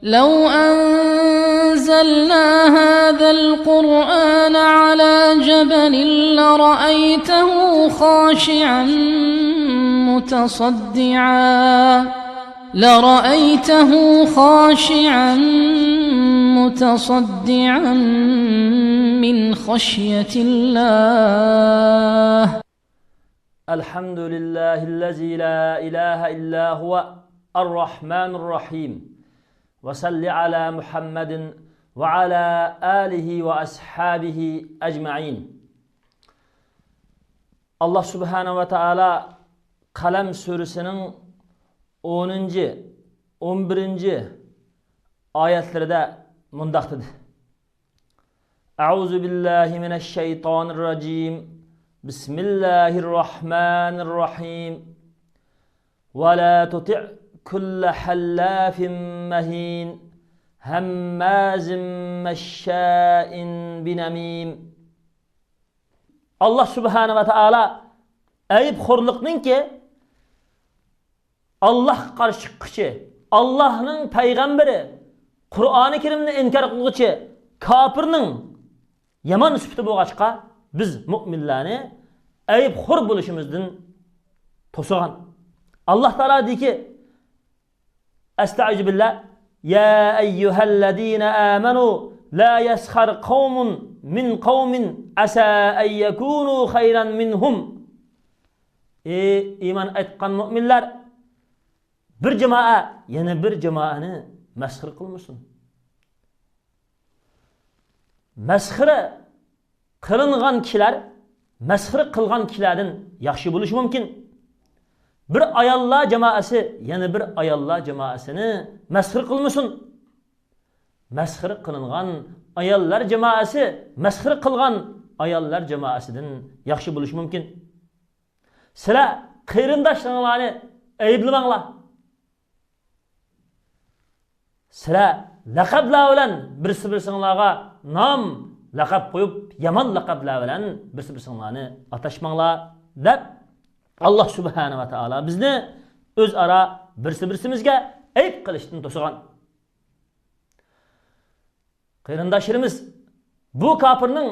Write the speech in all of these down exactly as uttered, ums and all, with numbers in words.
لو أنزلنا هذا القرآن على جبل لرأيته خاشعا متصدعا، لرأيته خاشعا متصدعا من خشية الله. الحمد لله الذي لا إله إلا هو الرحمن الرحيم. وصل على محمد وعلى آله وأصحابه أجمعين. ئاللا سۇبھانەھۇ ۋە تائالا قەلەم سۈرىسىنىڭ ئونىنچى، ئون بىرىنچى ئايەتلىرىدە مۇنداق دېدى. أعوذ بالله من الشيطان الرجيم. بسم الله الرحمن الرحيم. ولا تطع كل حلاف مهين هماز مشاء بنميم. ئاللا سۇبھانەھۇ ۋە تائالا ئەيىبخورلۇقنىڭكى، ئاللاھقا قارشى چىققۇچى، ئاللاھنىڭ پەيغەمبىرى، قۇرئانى كەرىمنى ئىنكار قىلغۇچى كاپىرنىڭ يامان سۈپىتى بولغاچقا، بىز مۆمىنلەرنى ئەيىبخور بولۇشىمىزدىن توسىغان. ئاللا تائالا دېدىكى، ئەستەئىزۇ بىللا، يا أيها الذين آمنوا لا يسخر قوم من قوم عسى أن يكونوا خيرا منهم. ئى ئىمان ئېيتقان مۆمىنلەر، بىر جامائە يەنە بىر جامائەنى مەسخىرە قىلمىسۇن. مەسخىرە قىلىنغان كىشىلەر مەسخىرە قىلغان كىشىلەردىن ياخشى بولۇشى مۇمكىن. بىر ئاياللار جامائەسى يەنە بىر ئاياللار جامائەسىنى مەسخىرە قىلمىسۇن. مەسخىرە قىلىنغان ئاياللار جامائەسى مەسخىرە قىلغان ئاياللار جامائەسىدىن ياخشى بولۇشى مۇمكىن. سىلەر قېرىنداشلىرىڭلارنى ئەيىبلىمەڭلار. سىلەر لەقەبلەر بىلەن بىرسى بىرسىڭلارغا نام، لەقەب قويۇپ، يامان لەقەبلەر بىلەن بىرسى بىرسىڭلارنى ئاتاشماڭلار، دەپ، ئاللا سۇبھانەھۇ ۋە تائالا بىزنى ئۆزئارا بىرسى بىرسىمىزگە ئەيىب قىلىشتىن توسىغان. قېرىنداشلىرىمىز، بۇ كاپىرنىڭ،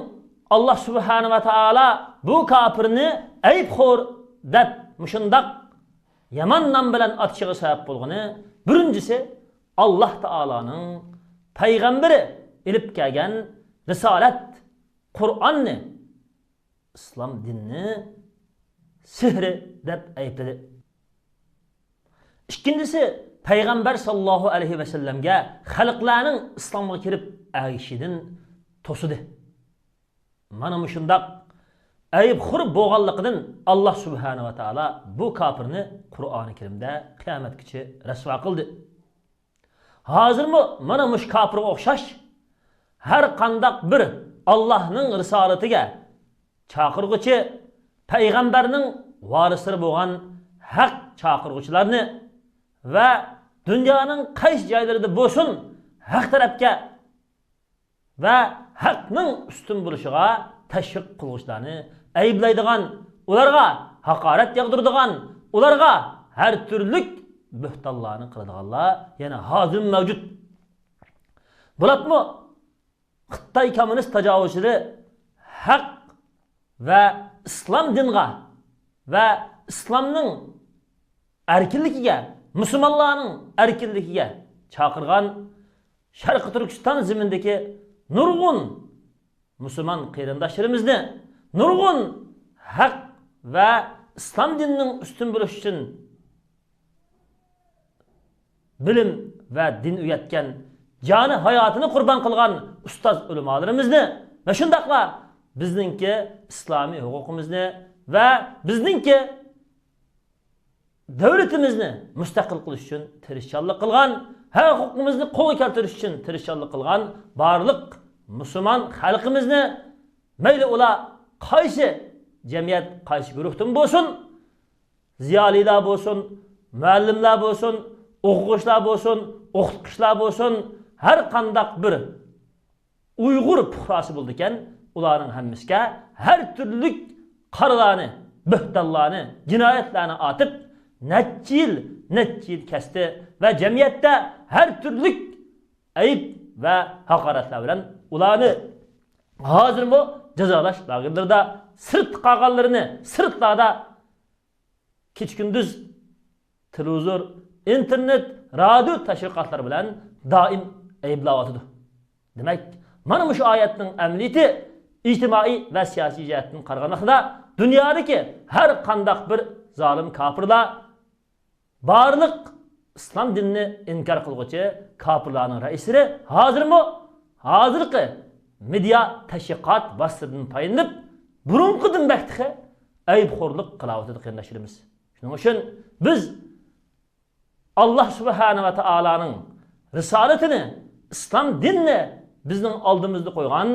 ئاللا سۇبھانەھۇ ۋە تائالا بۇ كاپىرنى ئەيىبخور دەپ مۇشۇنداق يامان نام بىلەن ئاتىشىغا سەۋەب بولغىنى، بىرىنچىسى، ئاللا تائالانىڭ پەيغەمبىرى ئېلىپ كەلگەن رىسالەت، قۇرئاننى، ئىسلام دىنىنى سېھرى دەپ ئەيىبلىدى. ئىككىنچىسى، پەيغەمبەر ساللاللاھۇ ئەلەيھى ۋەسەللەمگە خەلقلەرنىڭ ئىسلامغا كىرىپ ئەگىشىشىدىن توسىدى. مانا مۇشۇنداق ئەيىبخور بولغانلىقىدىن، ئاللا سۇبھانەھۇ ۋە تائالا بۇ كاپىرنى قۇرئانى كەرىمدە قىيامەتكىچە رەسۋا قىلدى. ھازىرمۇ مانا مۇشۇ كاپىرغا ئوخشاش، ھەر قانداق بىر ئاللاھنىڭ رىسالىتىگە چاقىرغۇچى، پەيغەمبەرنىڭ ۋارىسلىرى بولغان ھەق چاقىرغۇچىلارنى ۋە دۇنيانىڭ قايسى جايلىرىدا بولسۇن، ھەق تەرەپكە ۋە ھەقنىڭ ئۈستۈن بولۇشىغا تەشۋىق قىلغۇچىلارنى ئەيىبلەيدىغان، ئۇلارغا ھاقارەت ياغدۇرىدىغان، ئۇلارغا ھەر تۈرلۈك بۆھتانلارنى قىلىدىغانلار يەنە ھازىرمۇ مەۋجۇت. بولۇپمۇ خىتاي كوممۇنىست تاجاۋۇزچىلىرى ھەق ۋە ئىسلام دىنىغا ۋە ئىسلامنىڭ ئەركىنلىكىگە، مۇسۇلمانلارنىڭ ئەركىنلىكىگە چاقىرغان شەرقىي تۈركىستان زېمىنىدىكى نۇرغۇن مۇسۇلمان قېرىنداشلىرىمىزنى نۇرغۇن ھەق ۋە ئىسلام دىنىنىڭ ئۈستۈن بولۇشى ئۈچۈن بىلىم ۋە دىن ئۆگەتكەن، جانى ھاياتىنى قۇربان قىلغان ئۇستاز ئۆلىمالىرىمىزنى ۋە شۇنداقلا بىزنىڭكى ئىسلامىي ھوقۇقىمىزنى ۋە بىزنىڭكى دۆلىتىمىزنى مۇستەقىل قىلىش ئۈچۈن تىرىشچانلىق قىلغان، ھەق ھوقۇقىمىزنى قولغا كەلتۈرۈش ئۈچۈن تىرىشچانلىق قىلغان بارلىق مۇسۇلمان خەلقىمىزنى، مەيلى ئۇلار قايسى جەمئىيەت، قايسى گۇرۇھتىن بولسۇن، زىيالىيلار بولسۇن، مۇئەللىملەر بولسۇن، ئوقۇغۇچىلار بولسۇن، ئوقۇتقۇچىلار بولسۇن، ھەر قانداق بىر ئۇيغۇر پۇقراسى بولىدىكەن، ئۇلارنىڭ ھەممىسىگە ھەر تۈرلۈك قارىلارنى، بۆھتانلارنى، جىنايەتلەرنى ئاتىپ، نەچچە يىل، نەچچە يىل كەستى ۋە جەمئىيەتتە ھەر تۈرلۈك ئەيىب ۋە ھاقارەتلەر بىلەن ئۇلارنى ھازىرمۇ جازالاش لاگېرلىرىدا، سىرتتا قالغانلىرىنى سىرتلاردا كېچە-كۈندۈز تېلېۋىزور، ئىنتېرنېت، رادىيو تەشۋىقاتلار بىلەن دائىم ئەيىبلەۋاتىدۇ. دېمەك، مانا مۇشۇ ئايەتنىڭ ئەمەلىيىتى ئىجتىمائىي ۋە سىياسىي جەھەتتىن قارىغان ۋاقتىدا دۇنيادىكى ھەر قانداق بىر زالىم كاپىرلار، بارلىق ئىسلام دىنىنى ئىنكار قىلغۇچى كاپىرلارنىڭ رەئىسلىرى ھازىرمۇ ھازىرقى مېدىيا تەشۋىقات ۋاسىتىلىرىدىن پايدىلىنىپ، بۇرۇنقىدىن بەك تېخى ئەيىبخورلۇق قىلاۋاتىدۇ، قېرىنداشلىرىمىز. شۇنىڭ ئۈچۈن بىز ئاللاھ سۇبھانە ۋە تائالانىڭ رىسالىتىنى، ئىسلام دىنىنى بىزنىڭ ئالدىمىزدا قويغان،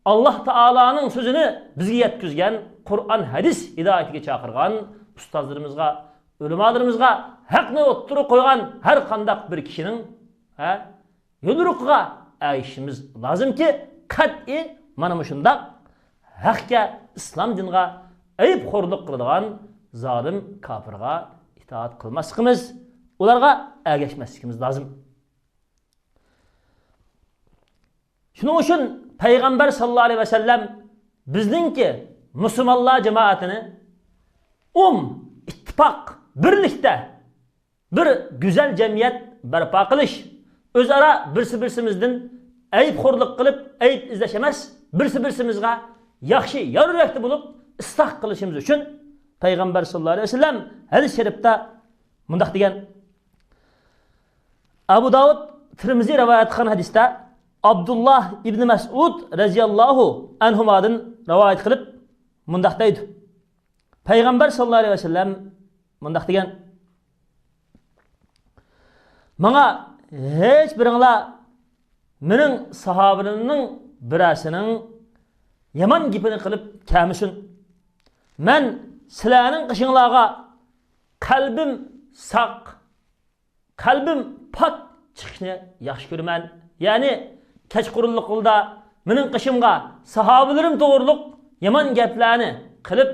ئاللاھ تائالانىڭ سۆزىنى بىزگە يەتكۈزگەن، قۇرئان، ھەدىس ھىدايىتىگە چاقىرغان ئۇستازلىرىمىزغا، ئۆلىمالىرىمىزغا، ھەقنى ئوتتۇرىغا قويغان ھەر قانداق بىر كىشىنىڭ، ھە، يوليورۇقىغا ئەگىشىشىمىز لازىمكى، قەتئىي مانا مۇشۇنداق ھەقكە، ئىسلام دىنىغا ئەيىبخورلۇق قىلىدىغان زالىم كاپىرغا ئىتائەت قىلماسلىقىمىز، ئۇلارغا ئەگەشمەسلىكىمىز لازىم. شۇنىڭ ئۈچۈن پەيغەمبەر ساللاللاھۇ ئەلەيھى ۋەسەللەم بىزنىڭكى مۇسۇلمانلار جامائىتىنى ئۇم، ئىتتىپاق، بىرلىكتە بىر گۈزەل جەمئىيەت بەرپا قىلىش، ئۆزئارا بىرسى-بىرسىمىزدىن ئەيىبخورلۇق قىلىپ، ئەيىب ئىزدەش ئەمەس، بىرسى-بىرسىمىزگە ياخشى يار-يۈرەكتە بولۇپ، ئىسلاھ قىلىشىمىز ئۈچۈن پەيغەمبەر ساللاللاھۇ ئەلەيھى ۋەسەللەم ھەدىس شەرىپتە مۇنداق دېگەن. ئەبۇ داۋۇد، تىرمىزى رىۋايەت قىلغان ھەدىستە ئابدۇللا ئىبنى مەسئۇد رەزىياللاھۇ ئەنھۇمادىن رىۋايەت قىلىپ مۇنداق دەيدۇ. پەيغەمبەر ساللاللاھۇ ئەلەيھى ۋەسەللەم مۇنداق دېگەن: ماڭا ھېچ بىرىڭلار مېنىڭ ساھابىلىرىمنىڭ بىرەرسىنىڭ يامان گېپىنى قىلىپ كەلمىسۇن. مەن سىلەرنىڭ قېشىڭلارغا قەلبىم ساق، قەلبىم پاك چىقىشنى ياخشى كۆرىمەن. يەنى كەچقۇرۇنلۇقىدا مېنىڭ قېشىمغا ساھابىلىرىم توغرۇلۇق يامان گەپلەرنى قىلىپ،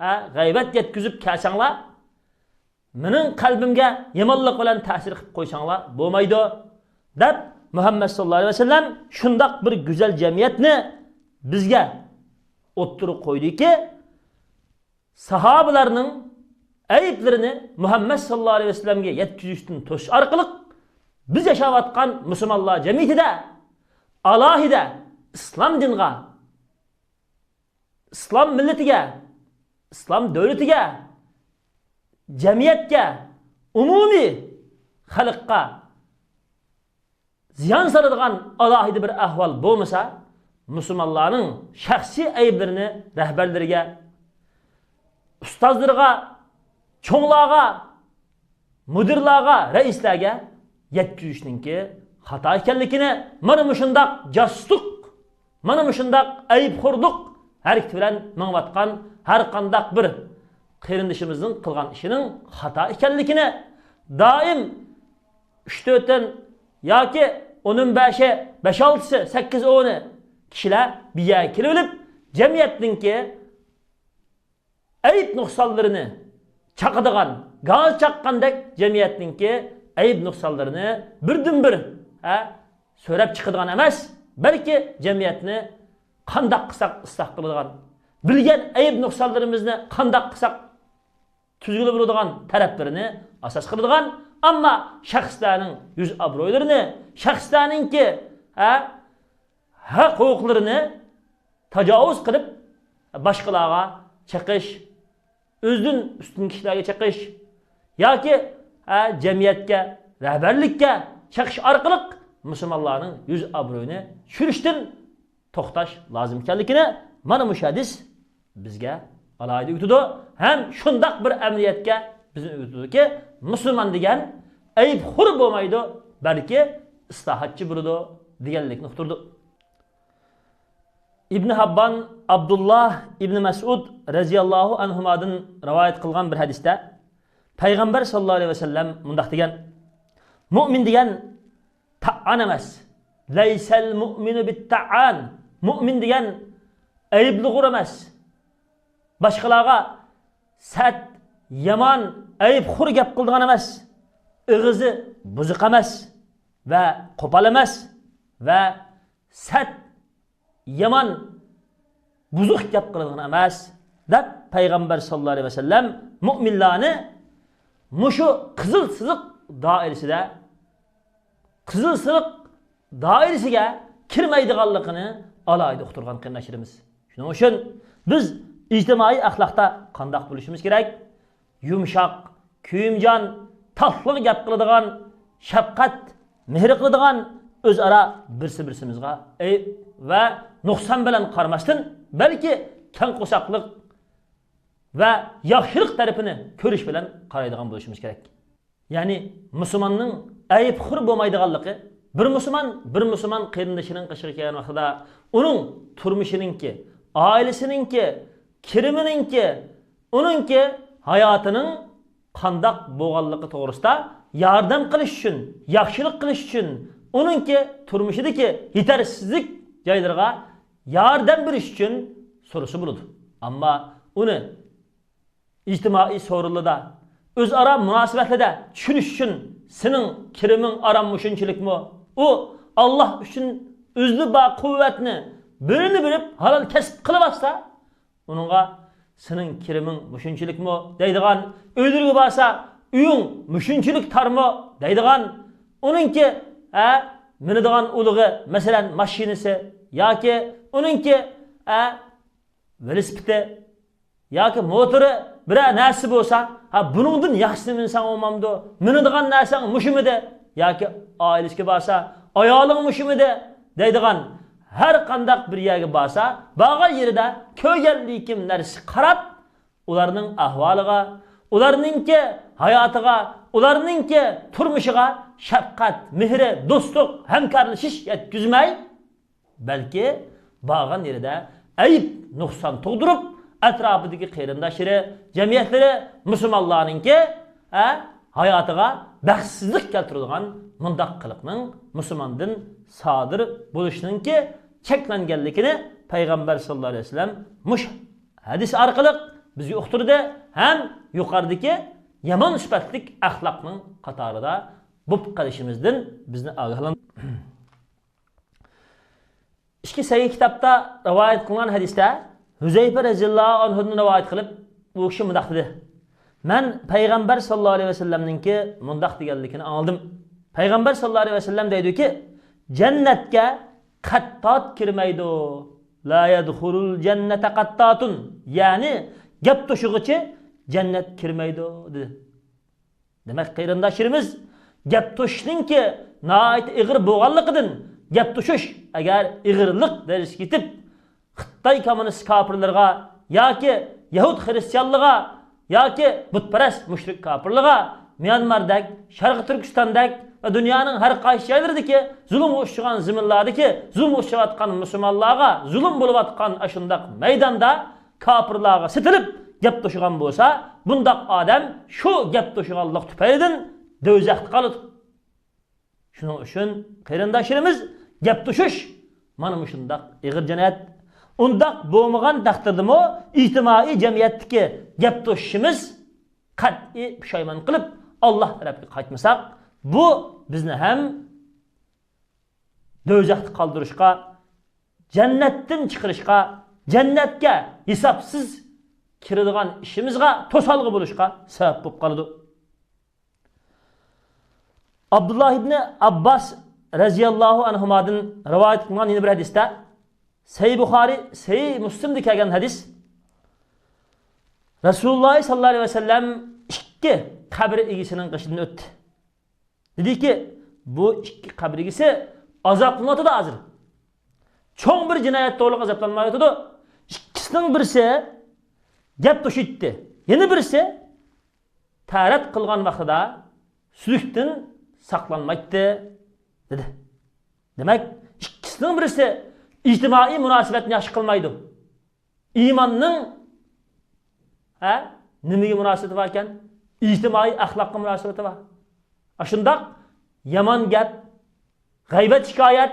ھە، غەيۋەت يەتكۈزۈپ كەلسەڭلار، مېنىڭ قەلبىمگە يامانلىق بىلەن تەسىر قىلىپ قويساڭلار بولمايدۇ، دەپ مۇھەممەد ساللاللاھۇ ئەلەيھى ۋەسەللەم شۇنداق بىر گۈزەل جەمئىيەتنى بىزگە ئوتتۇرىغا قويدىكى، ساھابىلەرنىڭ ئەيىبلىرىنى مۇھەممەد ساللاللاھۇ ئەلەيھى ۋەسەللەمگە يەتكۈزۈشتىن توسۇش ئارقىلىق، بىز ياشاۋاتقان مۇسۇلمانلار جەمئىيىتىدە ئالاھىدە ئىسلام دىنىغا، ئىسلام مىللىتىگە، ئىسلام دۆلىتىگە، جەمئىيەتكە، ئومۇمىي خەلققە زىيان سالىدىغان ئالاھىدە بىر ئەھۋال بولمىسا، مۇسۇلمانلارنىڭ شەخسىي ئەيىبلىرىنى رەھبەرلىرىگە، ئۇستازلىرىغا، چوڭلارغا، مۇدىرلارغا، رەئىسلەرگە يەتكۈزۈشنىڭكى خاتا ئىكەنلىكىنى، مانا مۇشۇنداق جاسۇسلۇق، مانا مۇشۇنداق ئەيىبخورلۇق ھەرىكىتى بىلەن مېڭىۋاتقان ھەر قانداق بىر قېرىندىشىمىزنىڭ قىلغان ئىشىنىڭ خاتا ئىكەنلىكىنى دائىم ئۈچ تۆتتىن ياكى ئوننىڭ بەشى، بەش ئالتىسى، سەككىز ئونى كىشىلەر بىر يەرگە كېلىۋېلىپ، جەمئىيەتنىڭكى ئەيىب نۇقسانلىرىنى چاقىدىغان، گاز چاققاندەك جەمئىيەتنىڭكى ئەيىب نۇقسانلىرىنى بىردىنبىر، ھە، سۆرەپ چىقىدىغان ئەمەس، بەلكى جەمئىيەتنى قانداق قىلساق ئىسلاھ قىلىدىغان، بىلگەن ئەيىب نۇقسانلىرىمىزنى قانداق قىلساق تۈزگىلى بولىدىغان تەرەپلىرىنى ئاساس قىلىدىغان، ئەمما شەخسلەرنىڭ يۈز ئابرۇيلىرىنى، شەخسلەرنىڭكى، ھە، ھەق ھوقۇقلىرىنى تاجاۋۇز قىلىپ، باشقىلارغا چېقىش، ئۆزىدىن ئۈستۈن كىشىلەرگە چېقىش ياكى، ھە، جەمئىيەتكە، رەھبەرلىككە چېقىش ئارقىلىق مۇسۇلمانلارنىڭ يۈز ئابرۇيىنى چۈشۈرۈشتىن توختاش لازىم ئىكەنلىكىنى مانا مۇشۇ ھەدىس بىزگە ئالاھىدە ئۆگىتىدۇ. ھەم شۇنداق بىر ئەمەلىيەتكە بىزنى ئۆگىتىدۇكى، مۇسۇلمان دېگەن ئەيىبخور بولمايدۇ، بەلكى ئىسلاھاتچى بولىدۇ دېگەنلىكنى ئۇقتۇرىدۇ. ئىبن ھاببان ئابدۇللا ئىبن مەسئۇد رەزىياللاھۇ ئەنھۇمادىن رىۋايەت قىلغان بىر ھەدىستە پەيغەمبەر ساللاللاھۇ ئەلەيھى ۋەسەللەم مۇنداق دېگەن: مۇئمىن دېگەن تائان ئەمەس. لەيسەل مۇئمىنۇ بىتتائان. مۇئمىن دېگەن ئەيىبلىغۇر ئەمەس. باشقىلارغا سەت، يامان، ئەيىبخور گەپ قىلىدىغان ئەمەس. ئېغىزى بۇزۇق ئەمەس. ۋە قوپال ئەمەس ۋە سەت، يامان، بۇزۇق گەپ قىلىدىغان ئەمەس، دەپ پەيغەمبەر ساللاللاھۇ ئەلەيھى ۋەسەللەم مۇئمىنلارنى مۇشۇ قىزىل سىزىق دائىرىسىدە، قىزىل سىزىق دائىرىسىگە كىرمەيدىغانلىقىنى ئالاھىدە ئۇقتۇرغان قېرىنداشلىرىمىز. شۇنىڭ ئۈچۈن بىز ئىجتىمائىي ئەخلاقتا قانداق بولۇشىمىز كېرەك؟ يۇمشاق، كۆيۈمجان، تاتلىق گەپ قىلىدىغان، شەپقەت، مېھىر قىلىدىغان، ئۆزئارا بىرسى بىرسىمىزغا ئەيىب ۋە نۇقسان بىلەن قارىماستىن، بەلكى كەڭ قورساقلىق ۋە ياخشىلىق تەرىپىنى كۆرۈش بىلەن قارايدىغان بولۇشىمىز كېرەك. يەنى مۇسۇلماننىڭ ئەيىبخور بولمايدىغانلىقى، بىر مۇسۇلمان بىر مۇسۇلمان قېرىندىشىنىڭ قېشىغا كەلگەن ۋاقتىدا ئۇنىڭ تۇرمۇشىنىڭكى، ئائىلىسىنىڭكى، كىرىمىنىڭكى، ئۇنىڭكى ھاياتىنىڭ قانداق بولغانلىقى توغرىسىدا ياردەم قىلىش ئۈچۈن، ياخشىلىق قىلىش ئۈچۈن، ئۇنىڭكى تۇرمۇشىدىكى يېتەرسىزلىك جايلىرىغا ياردەم بېرىش ئۈچۈن سورىسا بولىدۇ. ئەمما ئۇنى ئىجتىمائىي سورۇنلىرىدا، ئۆزئارا مۇناسىۋەتلىردە چۈشىنىش ئۈچۈن، سېنىڭ كىرىمىڭ ئاران مۇشۇنچىلىكمۇ؟ ئۇ ئاللاھ ئۈچۈن ئۆزىلا بار قۇۋۋەتنى بىرىنى بېرىپ ھالال كەسىپ قىلىۋاتسا، ئۇنىڭغا سېنىڭ كىرىمىڭ مۇشۇنچىلىكمۇ دەيدىغان، ئۆيلىرىگە بارسا ئۆيۈڭ مۇشۇنچىلىك تارمۇ دەيدىغان، ئۇنىڭكى، ھە، مىنىدىغان ئۇلىغى، مەسىلەن، ماشىنىسى ياكى ئۇنىڭكى، ھە، ۋېلىسىپىتى ياكى موتورى، بىرەر نەرسە بولسا، ھە، بۇنىڭدىن ياخشىسىنى مىنسەڭ بولمامدۇ؟ مىنىدىغان نەرسەڭ مۇشۇمىدى؟ ياكى ئائىلىسىگە بارسا، ئايالىڭ مۇشۇمىدى؟ دەيدىغان، ھەر قانداق بىر يەرگە بارسا، بارغان يېرىدە كۆرگەنلىكىم نەرسىگە قاراپ، ئۇلارنىڭ ئەھۋالىغا، ئۇلارنىڭكى ھاياتىغا، ئۇلارنىڭكى تۇرمۇشىغا شەپقەت، مېھرى، دوستلۇق، ھەمكارلىشىش يەتكۈزمەي، بەلكى بارغان يېرىدە ئەيىب، نۇقسان تۇغدۇرۇپ، ئەتراپىدىكى قېرىنداشلىرى، جەمئىيەتلىرى، مۇسۇلمانلارنىڭكى، ئە، ھاياتىغا بەختسىزلىك كەلتۈرىدىغان مۇنداق قىلىقنىڭ مۇسۇلماندىن سادىر بولۇشىنىڭكى چەكلەنگەنلىكىنى پەيغەمبەر ساللاللاھۇ ئەلەيھى ۋەسەللەم مۇشۇ ھەدىس ئارقىلىق بىزگە ئۇقتۇردى ھەم يۇقىرىدىكى يامان سۈپەتلىك ئەخلاقنىڭ قاتارىدا بولۇپ قېلىشىمىزدىن بىزنى ئاگاھلاندۇردى. ئىككى سەھىھ كىتابتا رىۋايەت قىلىنغان ھەدىستە ھۈزەيپە رەزىياللاھۇ ئەنھۇدىن رىۋايەت قىلىپ، ئۇ كىشى مۇنداق دېدى: مەن پەيغەمبەر ساللاللاھۇ ئەلەيھى ۋەسەللەمنىڭكى مۇنداق دېگەنلىكىنى ئاڭلىدىم. پەيغەمبەر ساللاللاھۇ ئەلەيھى ۋەسەللەم دەيدۇكى، جەننەتكە قەتتات كىرمەيدۇ. لا يدخلۇل جەننەتە قەتتاتۇن. يەنى گەپ توشۇغۇچى جەننەتكە كىرمەيدۇ، دېدى. دېمەك، قېرىنداشلىرىمىز، گەپ توشۇشنىڭكى ناھايىتى ئېغىر بولغانلىقىدىن، گەپ توشۇش ئەگەر ئېغىرلىق دەرىجىسىگە يېتىپ، خىتاي كوممۇنىست كاپىرلىرىغا ياكى يەھۇد خىرىستىيانلىرىغا ياكى بۇتپەرەس مۇشرىك كاپىرلىرىغا، ميانماردەك، شەرقىي تۈركىستاندەك ۋە دۇنيانىڭ ھەر قايسى جايلىرىدىكى زۇلۇمغا ئۇچرىغان زېمىنلاردىكى زۇلۇمغا ئۇچراۋاتقان مۇسۇلمانلارغا زۇلۇم بولۇۋاتقان ئاشۇنداق مەيداندا كاپىرلارغا سېتىلىپ گەپ توشۇغان بولسا، بۇنداق ئادەم شۇ گەپ توشۇغانلىق تۈپەيلىدىن دوزاختا قالىدۇ. شۇنىڭ ئۈچۈن قېرىنداشلىرىمىز، گەپ توشۇش مانا مۇشۇنداق ئېغىر جىنايەت. ئۇنداق بولمىغان تەقدىردىمۇ ئىجتىمائىي جەمئىيەتتىكى گەپ توشۇشىمىز قەتئىي پۇشايمان قىلىپ، ئاللاھ تەرەپكە قايتمىساق، بۇ بىزنى ھەم دوزاختا قالدۇرۇشقا، جەننەتتىن چىقىرىشقا، جەننەتكە ھېسابسىز كىرىدىغان ئىشىمىزغا توسالغۇ بولۇشقا سەۋەب بولۇپ قالىدۇ. ئابدۇللا ئىبنى ئابباس رەزىياللاھۇ ئەنھۇمادىن رىۋايەت قىلىنغان يەنە بىر ھەدىستە، سەھىھ بۇخارى، سەھىھ مۇسلىمدا كەلگەن ھەدىس، رەسۇلۇللاھ ساللاللاھۇ ئەلەيھى ۋەسەللەم ئىككى قەبرە ئىگىسىنىڭ قېشىدىن ئۆتتى. دېدىكى، بۇ ئىككى قەبرە ئىگىسى ئازابلىنىۋاتىدۇ ھازىر. چوڭ بىر جىنايەت توغرىلىق ئازابلانمايۋاتىدۇ. ئىككىسىنىڭ بىرسى گەپ توشۇيتتى. يەنە بىرسى تەرەت قىلغان ۋاقتىدا سۈلۈكتىن ساقلانمايتتى، دېدى. دېمەك، ئىككىسىنىڭ بىرسى ئىجتىمائىي مۇناسىۋەتنى ياخشى قىلمايدۇ. ئىماننىڭ، ھە، نېمىگە مۇناسىۋىتى بار ئىكەن؟ ئىجتىمائىي ئەخلاققا مۇناسىۋىتى بار. ئاشۇنداق يامان گەپ، غەيۋەت شىكايەت،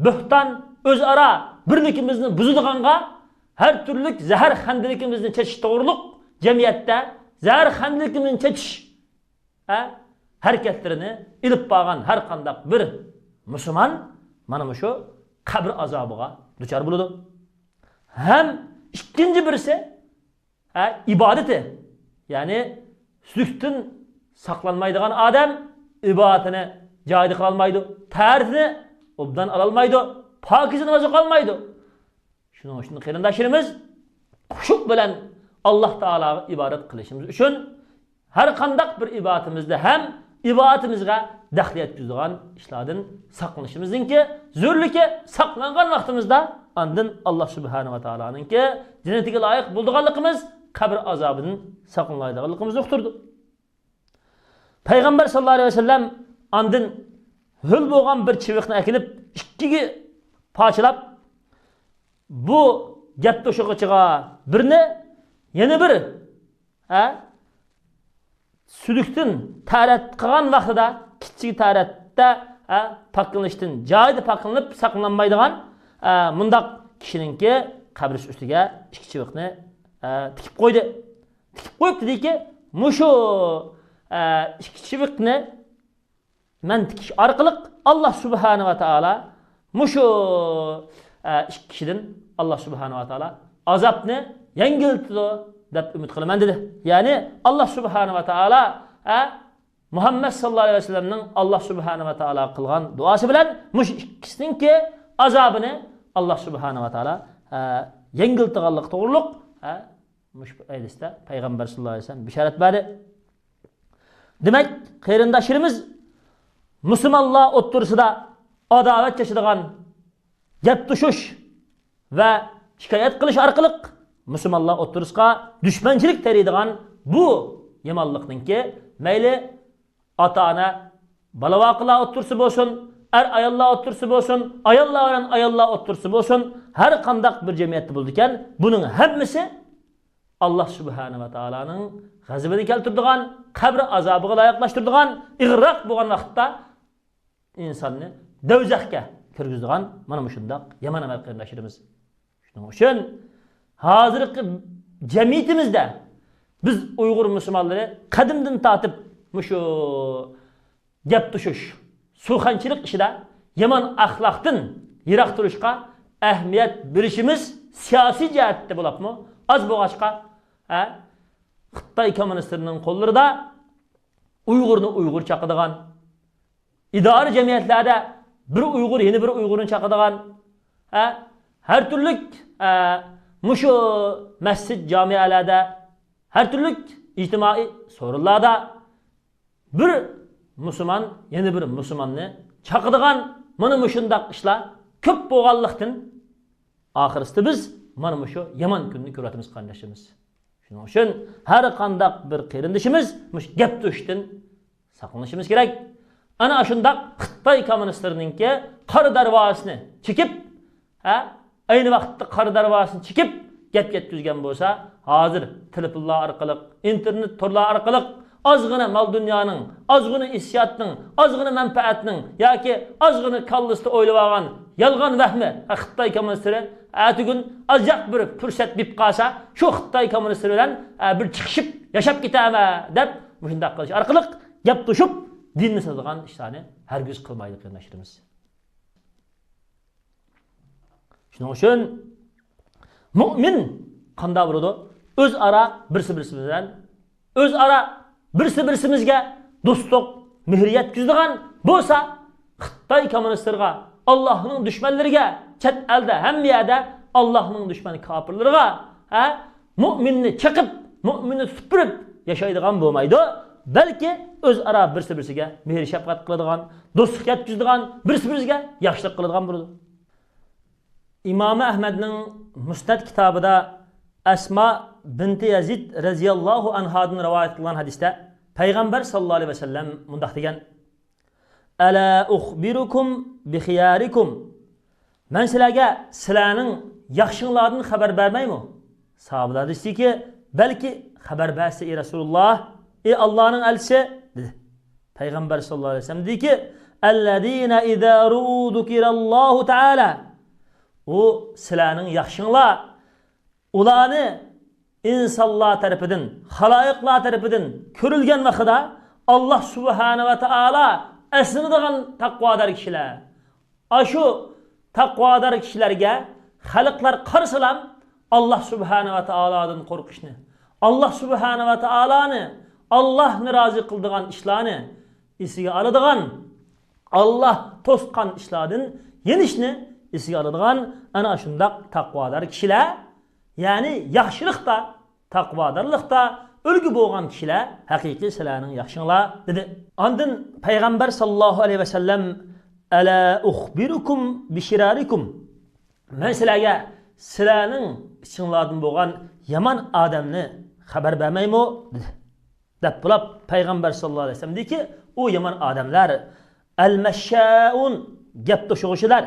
بۆھتان، ئۆزئارا بىرلىكىمىزنى بۇزىدىغانغا ھەر تۈرلۈك زەھەر خەندىلىكىمىزنى چېچىش توغرۇلۇق جەمئىيەتتە زەھەر خەندىلىكىمىزنى چېچىش، ھە، ھەرىكەتلىرىنى ئېلىپ بارغان ھەر قانداق بىر مۇسۇلمان مانا مۇشۇ قەبرە ئازابىغا دۇچار بولىدۇ. ھەم ئىككىنچى بىرسى، ھە، ئىبادىتى، يەنى سۈلۈكتىن ساقلانمايدىغان ئادەم ئىبادىتىنى جايىدا قىلالمايدۇ، تەھارىتىنى ئوبدان ئالالمايدۇ، پاكىز ناماز ئوقۇيالمايدۇ. شۇنىڭ ئۈچۈن قېرىنداشلىرىمىز خۇشۇ بىلەن ئاللاھ تائالاغا ئىبادەت قىلىشىمىز ئۈچۈن ھەر قانداق بىر ئىبادىتىمىزدە ھەم ئىبادىتىمىزگە دەخلى يەتكۈزىدىغان ئىشلاردىن ساقلىنىشىمىزنىڭكى زۆرۈرلۈكى، ساقلانغان ۋاقتىمىزدا ئاندىن ئاللاھ سۇبھانەھۇ ۋە تائالانىڭكى جەننىتىگە لايىق بولىدىغانلىقىمىز، قەبرە ئازابىدىن ساقلىنالايدىغانلىقىمىزنى ئۇقتۇرىدۇ. پەيغەمبەر ساللاللاھۇ ئەلەيھى ۋەسەللەم ئاندىن ھۆل بولغان بىر چىۋىقنى ئەكېلىپ، ئىككىگە پارچىلاپ، بۇ گەپ توشۇغۇچىغا بىرنى، يەنە بىر، ھە، سۈلۈكتىن تەھارەت قىلغان ۋاقتىدا، كىچىك تەھارەتتە، ھە، پاكلىنىشتىن، جايىدا پاكلىنىپ ساقلىنالمايدىغان، ھە، مۇنداق كىشىنىڭكى قەبرىسى ئۈستىگە ئىككى چىۋىقنى، ھە، تىكىپ قويدى. تىكىپ قويۇپ دېدىكى، مۇشۇ، ئە، ئىككى چىۋىقنى مەن تىكىش ئارقىلىق ئاللاھ سۇبھانەھۇ ۋە تائالا مۇشۇ، ئە، ئىككى كىشىدىن ئاللاھ سۇبھانەھۇ ۋە تائالا ئازابنى يەڭگىلتىدۇ دەپ ئۈمىد قىلىمەن دېدى. يەنى ئاللاھ سۇبھانەھۇ ۋە تائالا، ئە، مۇھەممەد ساللاللاھۇ ئەلەيھى ۋەسەللەمنىڭ ئاللاھ سۇبھانەھۇ ۋە تائالا قىلغان دۇئاسى بىلەن مۇشۇ ئىككىسىنىڭكى ئازابىنى ئاللاھ سۇبھانەھۇ ۋە تائالا، ئە، يەڭگىلتىدىغانلىقى توغرۇلۇق، ئە، مۇشۇ ھەدىستە پەيغەمبەر ساللاللاھۇ ئەلەيھى ۋەسەللەم بېشارەت بەردى. دېمەك، قېرىنداشلىرىمىز مۇسۇلمانلار ئوتتۇرىسىدا ئاداۋەت چاچىدىغان گەپ توشۇش ۋە شىكايەت قىلىش ئارقىلىق مۇسۇلمانلار ئوتتۇرىسىغا دۈشمەنچىلىك تېرىيدىغان بۇ يامانلىقنىڭكى مەيلى ئاتا-ئانا، بالا-ۋاقىلار ئوتتۇرىسى بولسۇن، ئەر-ئاياللار ئوتتۇرىسى بولسۇن، ئاياللار بىلەن ئاياللار ئوتتۇرىسى بولسۇن، ھەر قانداق بىر جەمئىيەتتە بولىدىكەن، بۇنىڭ ھەممىسى ئاللاھ سۇبھانەھۇ ۋە تائالانىڭ غەزىپىنى كەلتۈرىدىغان، قەبرە ئازابىغا لايىقلاشتۇرىدىغان، ئېغىرراق بولغان ۋاقىتتا ئىنساننى دوزاخقا كىرگۈزىدىغان مانا مۇشۇنداق يامان ئەمەل، قېرىنداشلىرىمىز. شۇنىڭ ئۈچۈن ھازىرقى جەمئىيىتىمىزدە بىز ئۇيغۇر مۇسۇلمانلىرى قەدىمدىن تارتىپ مۇشۇ گەپ توشۇش، سۇخەنچىلىك ئىچىدە يامان ئەخلاقتىن يىراق تۇرۇشقا ئەھمىيەت بېرىشىمىز سىياسىي جەھەتتە بولۇپمۇ ئاز بولغاچقا، ھە، خىتاي كوممۇنىستلىرىنىڭ قوللىرىدا ئۇيغۇرنى ئۇيغۇر چاقىدىغان، ئىدارە جەمئىيەتلەردە بىر ئۇيغۇر يەنە بىر ئۇيغۇرنى چاقىدىغان، ھە، ھەر تۈرلۈك، ھە، مۇشۇ مەسچىت جامىئەلەردە، ھەر تۈرلۈك ئىجتىمائىي سورۇنلاردا بىر مۇسۇلمان يەنە بىر مۇسۇلماننى چاقىدىغان مانا مۇشۇنداق ئىشلار كۆپ بولغانلىقتىن، ئاخىرسىدا بىز مانا مۇشۇ يامان كۈننى كۆرۈۋاتىمىز، قېرىنداشلىرىمىز. شۇنىڭ ئۈچۈن ھەر قانداق بىر قېرىندىشىمىز مۇشۇ گەپ توشۇشتىن ساقلىنىشىمىز كېرەك. ئەنە ئاشۇنداق خىتاي كوممۇنىستلىرىنىڭكى قارا دەرۋازىسىنى چېكىپ، ھە، ئەينى ۋاقىتتا قارا دەرۋازىسىنى چېكىپ گەپ يەتكۈزگەن بولسا، ھازىر تېلېفونلار ئارقىلىق، ئىنتېرنېت تورلار ئارقىلىق ئازغىنە مال-دۇنيانىڭ، ئازغىنە ھېسسىياتنىڭ، ئازغىنە مەنپەئەتنىڭ ياكى ئازغىنە كاللىسىدا ئويلىۋالغان يالغان ۋەھمى، خىتاي كوممۇنىستلىرى ئەتىگۈن ئازراق بىر پۇرسەت بېرىپ قالسا، شۇ خىتاي كوممۇنىستلىرى بىلەن، ئە، بىر چىقىشىپ ياشاپ كېتەمەن دەپ مۇشۇنداق قىلىش ئارقىلىق گەپ توشۇپ دىننى ساتىدىغان ئىشلارنى ھەرگىز قىلمايدۇ، قېرىنداشلىرىمىز. شۇنىڭ ئۈچۈن مۇئمىن قانداق بولىدۇ؟ ئۆزئارا بىرسى بىرسى بىلەن، ئۆزئارا بىرسى بىرسىمىزگە دوستلۇق، مېھىر يەتكۈزىدىغان بولسا، خىتاي كوممۇنىستلىرىغا، ئاللاھنىڭ دۈشمەنلىرىگە، چەت ئەلدە، ھەممە يەردە ئاللاھنىڭ دۈشمەن كاپىرلىرىغا، ھە، مۇئمىننى چېقىپ، مۇئمىننى سۈپۈرۈپ ياشايدىغان بولمايدۇ. بەلكى ئۆزئارا بىرسى بىرسىگە مېھىر شەپقەت قىلىدىغان، دوستلۇق يەتكۈزىدىغان، بىرسى بىرسىگە ياخشىلىق قىلىدىغان بولىدۇ. ئىمامى ئەھمەدنىڭ مۇسنەد كىتابىدا ئەسما بىنتى يەزىد رەزىياللاھۇ ئەنھادىن رىۋايەت قىلغان ھەدىستە پەيغەمبەر ساللاللاھۇ ئەلەيھى ۋەسەللەم مۇنداق دېگەن: «ئەلا ئۇخبىرۇكۇم بىخىيارىكۇم؟» مەن سىلەرگە سىلەرنىڭ ياخشىڭلاردىن خەۋەر بەرمەيمۇ؟ ساھابىلار دېدىكى، بەلكى خەۋەر بەرسە، ئى رەسۇلۇللاھ، ئى ئاللانىڭ ئەلچىسى، دېدى. پەيغەمبەر ساللاللاھۇ ئەلەيھى ۋەسەللەم دېدىكى، «ئەللەزىنە ئىزا رۇئۇ زۇكىراللاھۇ تەئالا.» ئۇ سىلەرنىڭ ياخشىڭلار، ئۇلارنى ئىنسانلار تەرىپىدىن، خالايىقلار تەرىپىدىن كۆرۈلگەن ۋاقتىدا، ئاللاھ سۇبھانە ۋە تائالا ئەسلىنىدىغان تەقۋادار كىشىلەر، ئاشۇ تەقۋادار كىشىلەرگە خەلقلەر قارىسىلا، ئاللا سۇبھانە ۋە تائالادىن قورقۇشنى، ئاللا سۇبھانە ۋە تائالانى، ئاللانى رازى قىلىدىغان ئىشلارنى ئېسىگە ئالىدىغان، ئاللا توسقان ئىشلاردىن يېنىشنى ئېسىگە ئالىدىغان ئەنە شۇنداق تەقۋادار كىشىلەر، يەنى ياخشىلىقتا، تەقۋادارلىقتا ئۈلگە بولغان كىشىلەر ھەقىقىي سىلەرنىڭ ياخشىڭلار، دېدى. ئاندىن پەيغەمبەر ساللاللاھۇ ئەلەيھى ۋەسەللەم، «ئەلا ئۇخبىرۇكۇم بىشىرارىكۇم؟ مەن سىلەرگە سىلەرنىڭ ئىچىڭلاردىن بولغان يامان ئادەمنى خەۋەر بەرمەيمۇ؟» دېدى. دەپ بولاپ، پەيغەمبەر ساللاللاھۇ ئەلەيھى ۋەسەللەم دېدىكى، ئۇ يامان ئادەملەر، «ئەلمەششائۇن»، گەپ توشۇغۇچىلار،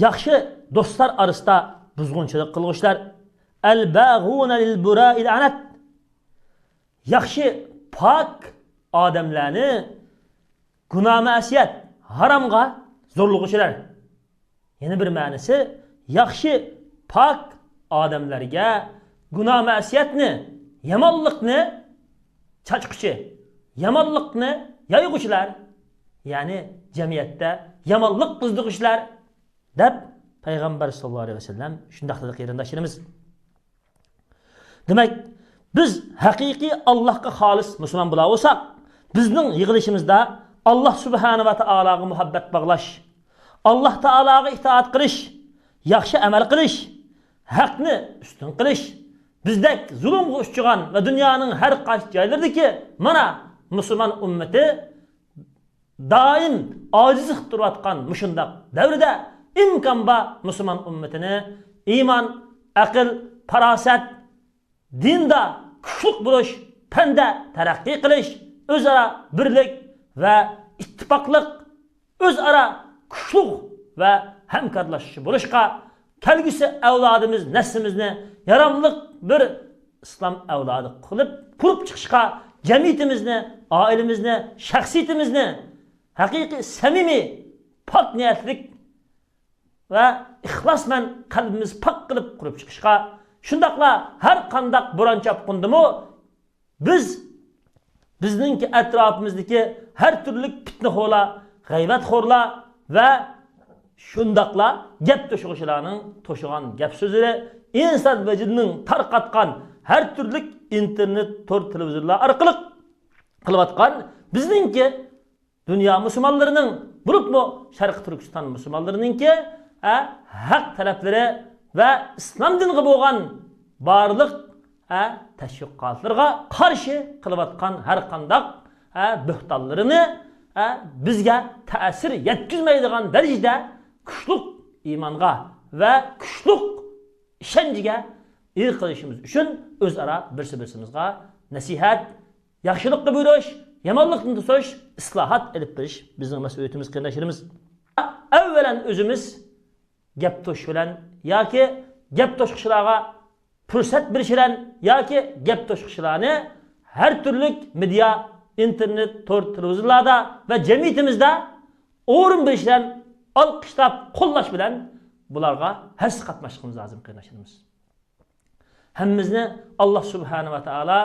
ياخشى دوستلار ئارىسىدا بۇزغۇنچىلىق قىلغۇچىلار، «ئەلباغۇنە لىلبۇرائىل ئەنەت»، ياخشى، پاك ئادەملەرنى گۇناھ مەسىيەت، ھارامغا زورلىغۇچىلار. يەنە بىر مەنىسى، ياخشى، پاك ئادەملەرگە گۇناھ مەسىيەتنى، يامانلىقنى چاچقۇچى، يامانلىقنى يايغۇچىلار، يەنى جەمئىيەتتە يامانلىق قىزدۇرغۇچىلار، دەپ پەيغەمبەر ساللاللاھۇ ئەلەيھى ۋەسەللەم شۇنداق دېدى، قېرىنداشلىرىمىز. دېمەك، بىز ھەقىقىي ئاللاھقا خالىس مۇسۇلمان بولا بولساق، بىزنىڭ يىغىلىشىمىزدا ئاللاھ سۇبھانە ۋە تائالاغا مۇھەببەت باغلاش، ئاللاھ تائالاغا ئىتائەت قىلىش، ياخشى ئەمەل قىلىش، ھەقنى ئۈستۈن قىلىش، بىزدەك زۇلۇمغا ئۇچرىغان ۋە دۇنيانىڭ ھەر قايسى جايلىرىدىكى مانا مۇسۇلمان ئۈممىتى دائىم ئاجىزلىق تۇرۇۋاتقان مۇشۇنداق دەۋردە ئىمكان بار مۇسۇلمان ئۈممىتىنى ئىمان، ئەقىل، پاراسەت، دىندا كۈچلۈك بولۇش، پەندە تەرەققىي قىلىش، ئۆزئارا بىرلىك ۋە ئىتتىپاقلىق، ئۆزئارا كۈچلۈك ۋە ھەمكارلاشقۇچى بولۇشقا، كەلگۈسى ئەۋلادىمىز، نەسلىمىزنى ياراملىق بىر ئىسلام ئەۋلادى قىلىپ قۇرۇپ چىقىشقا، جەمئىيىتىمىزنى، ئائىلىمىزنى، شەخسىيىتىمىزنى ھەقىقىي سەمىمىي، پاك نىيەتلىك ۋە ئىخلاسمەن قەلبىمىز پاك قىلىپ قۇرۇپ چىقىشقا، شۇنداقلا ھەر قانداق بوران چاپقۇندىمۇ بىز، بىزنىڭكى ئەتراپىمىزدىكى ھەر تۈرلۈك پىتنىخورلار، غەيۋەتخورلار ۋە شۇنداقلا گەپ توشۇغۇچىلارنىڭ توشۇغان گەپ سۆزلىرى، ئىنسان ۋە جىننىڭ تارقاتقان ھەر تۈرلۈك ئىنتېرنېت، تور، تېلېۋىزورلار ئارقىلىق قىلىۋاتقان بىزنىڭكى دۇنيا مۇسۇلمانلىرىنىڭ، بولۇپمۇ شەرقىي تۈركىستان مۇسۇلمانلىرىنىڭكى، ئە، ھەق تەلەپلىرى ۋە ئىسلام دىنىغا بولغان بارلىق، ئە، تەشۋىقاتلىرىغا قارشى قىلىۋاتقان ھەر قانداق، ئە، بۆھتانلىرىنى، ئە، بىزگە تەسىر يەتكۈزمەيدىغان دەرىجىدە كۈچلۈك ئىمانغا ۋە كۈچلۈك ئىشەنچىگە ئىگە قىلىشىمىز ئۈچۈن ئۆزئارا بىرسى-بىرسىمىزغا نەسىھەت، ياخشىلىققا بۇيرۇش، يامانلىقتىن توسۇش، ئىسلاھات ئېلىپ بېرىش بىزنىڭ مەسئۇلىيىتىمىز، قېرىنداشلىرىمىز. ئەۋۋەلەن ئۆزىمىز گەپ توشۇش بىلەن ياكى گەپ توشقۇچىلارغا پۇرسەت بېرىش بىلەن ياكى گەپ توشقۇچىلارنى ھەر تۈرلۈك مېدىيا، ئىنتېرنېت، تور، تېلېۋىزورلاردا ۋە جەمئىيىتىمىزدە ئورۇن بېرىش بىلەن، ئالقىشلاپ قوللاش بىلەن بۇلارغا ھەسسە قاتماشلىقىمىز لازىم، قېرىنداشلىرىمىز. ھەممىمىزنى ئاللاھ سۇبھانە ۋە تائالا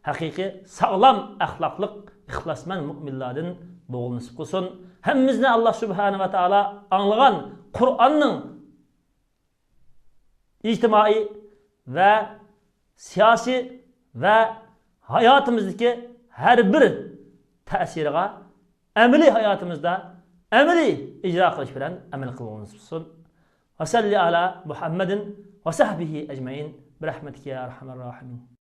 ھەقىقىي ساغلام ئەخلاقلىق، ئىخلاسمەن مۆمىنلاردىن بولغىلى نېسىپ قىلسۇن. ھەممىمىزنى ئاللاھ سۇبھانە ۋە تائالا ئاڭلىغان قۇرئاننىڭ ئىجتىمائىي ۋە سىياسىي ۋە ھاياتىمىزدىكى ھەر بىر تەسىرىغا ئەمەلىي ھاياتىمىزدا ئەمەلىي ئىجرا قىلىش بىلەن ئەمەل قىلغىلى نېسىپ قىلسۇن. ۋەسەللى ئالا مۇھەممەدىن ۋەسەھبىھى ئەجمەئىن، بىرەھمەتىكە يا ئەرھەمەر راھىمىن.